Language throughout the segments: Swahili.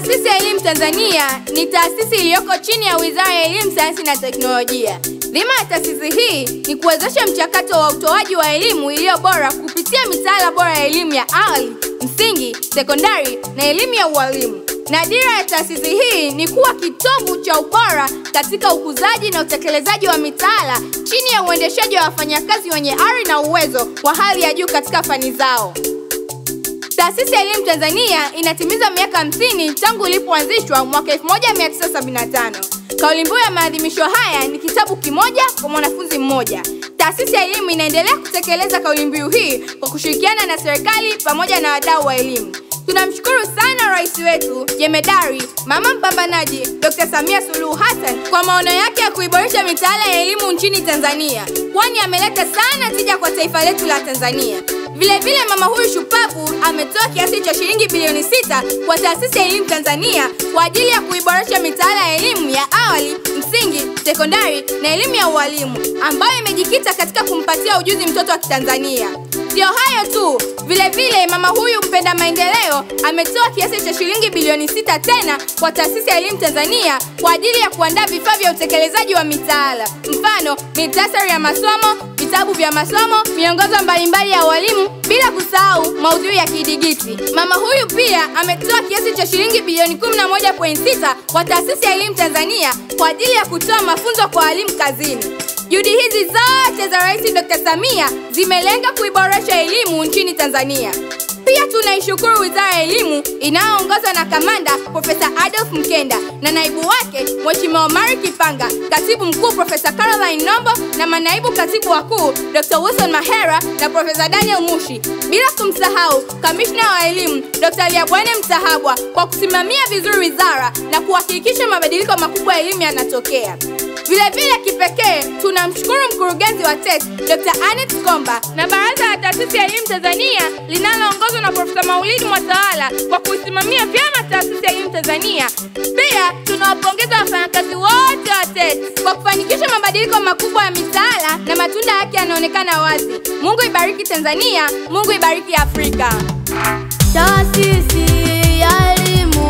Taasisi ya Elimu Tanzania ni taasisi iliyoko chini ya Wizara ya Elimu, Sayansi na Teknolojia. Dhima ya taasisi hii ni kuwezesha mchakato wa utoaji wa elimu iliyo bora kupitia mitaala bora ya elimu ya awali, msingi, sekondari na elimu ya ualimu. Na dira ya taasisi hii ni kuwa kitovu cha ubora katika ukuzaji na utekelezaji wa mitaala chini ya uendeshaji wa wafanyakazi wenye ari na uwezo wa hali ya juu katika fani zao. Taasisi ya Elimu Tanzania inatimiza miaka 50 tangu ilipoanzishwa mwaka 1975. Kauli mbiu ya maadhimisho haya ni kitabu kimoja kwa mwanafunzi mmoja. Taasisi ya Elimu inaendelea kutekeleza kauli mbiu hii kwa kushirikiana na serikali pamoja na wadau wa elimu. Tunamshukuru sana rais wetu, jemedari, mama mpambanaji, Dr. Samia Suluhu Hassan kwa maono yake ya kuiboresha mitaala ya elimu nchini Tanzania, kwani ameleta sana tija kwa taifa letu la Tanzania. Vile vile mama huyu shupavu ametoa kiasi cha shilingi bilioni 6 kwa Taasisi ya Elimu Tanzania kwa ajili ya kuiboresha mitaala ya elimu ya awali, msingi, sekondari na elimu ya ualimu ambayo imejikita katika kumpatia ujuzi mtoto wa Kitanzania. Sio hayo tu, vile vile mama huyu mpenda maendeleo ametoa kiasi cha shilingi bilioni 6 tena kwa Taasisi ya Elimu Tanzania kwa ajili ya kuandaa vifaa vya utekelezaji wa mitaala. Mfano, mitasari ya masomo, vitabu vya masomo, miongozo mbalimbali ya walimu, bila kusahau maudhui ya kidigiti. Mama huyu pia ametoa kiasi cha shilingi bilioni 11.6 kwa Taasisi ya Elimu Tanzania kwa ajili ya kutoa mafunzo kwa walimu kazini. Juhudi hizi zote za Rais Dr. Samia zimelenga kuiboresha elimu nchini Tanzania. Pia tunaishukuru Wizara ya Elimu inayoongozwa na Kamanda Profesa Adolf Mkenda na naibu wake Mheshimiwa Omari Kipanga, Katibu Mkuu Profesa Caroline Nombo na manaibu katibu wakuu Dr. Wilson Mahera na Profesa Daniel Mushi, bila kumsahau Kamishna wa Elimu Dr. Liabwene Mtahabwa kwa kusimamia vizuri wizara na kuhakikisha mabadiliko makubwa ya elimu yanatokea. Vile vile kipekee tunamshukuru mkurugenzi wa TET Dr. Anet Komba na Baraza la Taasisi ya Elimu Tanzania linaloongozwa na Profesa Maulidi Mwatawala kwa kuisimamia vyema Taasisi ya Elimu Tanzania. Pia tunawapongeza wafanyakazi wote wa TET kwa kufanikisha mabadiliko makubwa ya mitaala na matunda yake yanaonekana wazi. Mungu ibariki Tanzania, Mungu ibariki Afrika. Taasisi ya Elimu,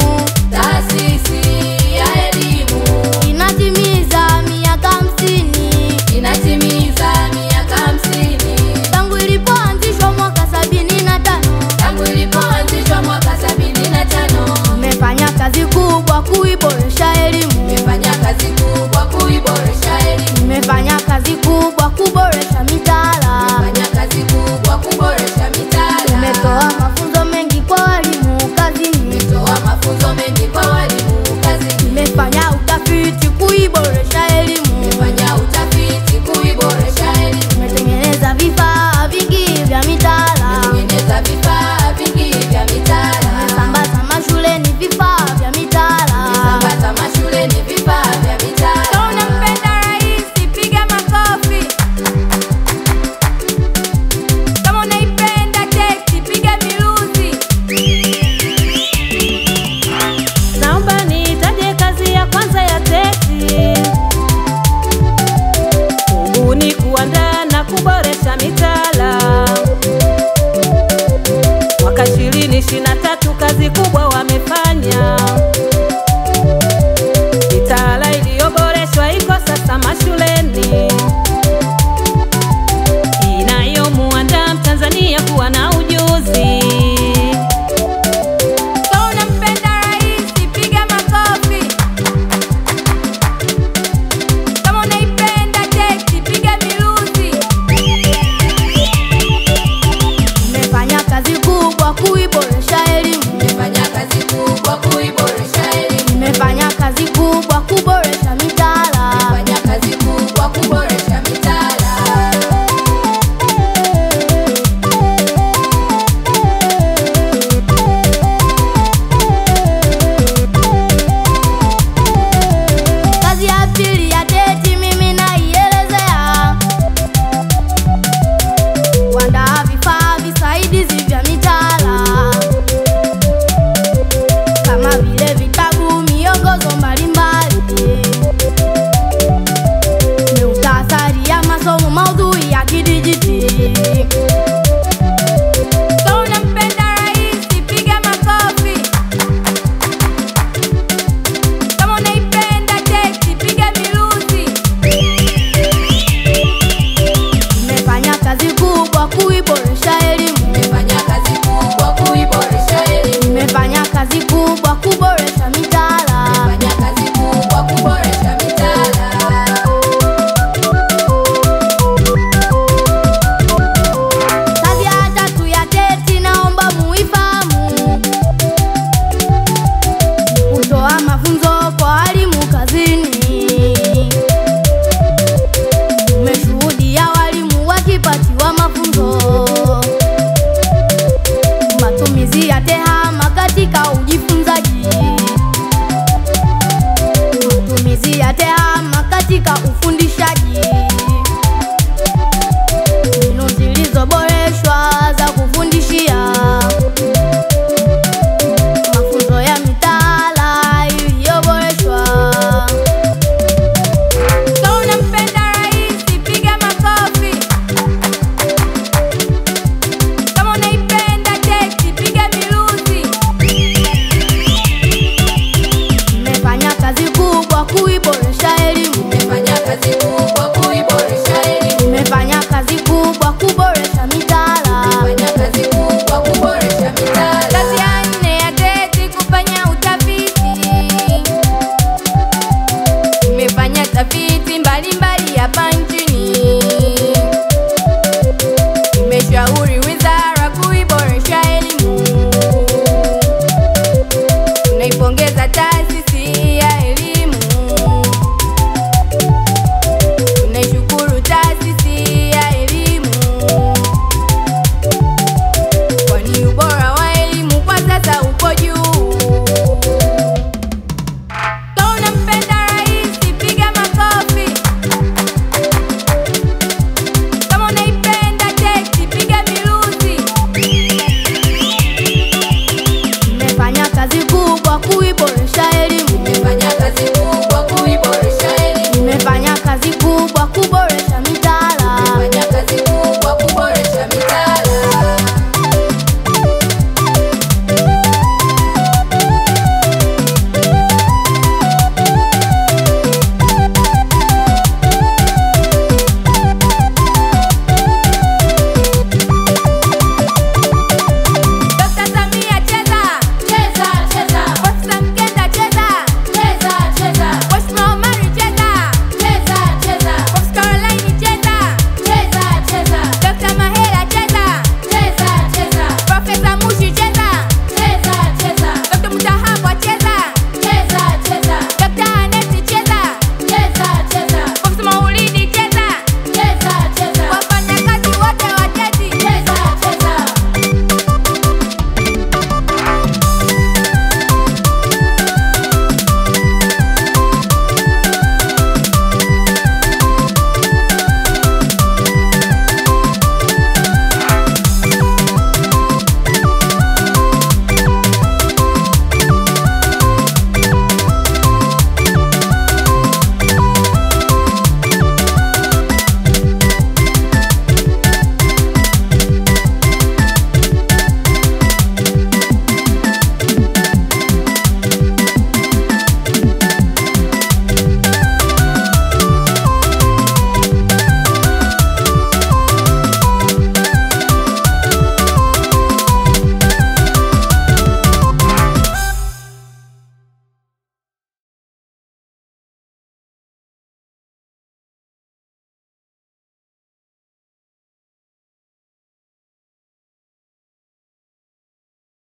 Taasisi ya Elimu inatimiza miaka 50, inatimiza miaka 50 tangu ilipoanzishwa mwaka 75, tangu ilipoanzishwa mwaka 75. Tumefanya kazi kubwa kuiboresha elimu, tumefanya kazi kubwa kuiboresha elimu, tumefanya kazi kubwa kuboresha mitaala, tumefanya kazi kubwa kuboresha mitaala, tumetoa mafunzo mengi kwa walimu kazini, tumetoa mafunzo mengi kwa walimu kazini, tumefanya utafiti kuiboresha elimu, tumefanya utafiti kuiboresha elimu, tumetengeneza vifaa vingi vya mitaala, tumetengeneza vifaa vingi vya mitaala, tumesambaza mashuleni vifaa vya mitaala, tumesambaza mashuleni vifaa vya mitaala. Tunampenda rais, piga makofi. Kama unaipenda TET, piga miluzi. Naomba nitaje kazi ya kwanza ya TET. Kubuni, kuandaa na kuboresha mitaala. Mwaka 2023 kazi kubwa wamefanya. Mitaala iliyoboreshwa iko sasa mashuleni, inayomuandaa Mtanzania kuwa na ujuzi. Kama unampenda rais, piga makofi. Kama unaipenda TET, piga miluzi. Tumefanya kazi kubwa kuiboresha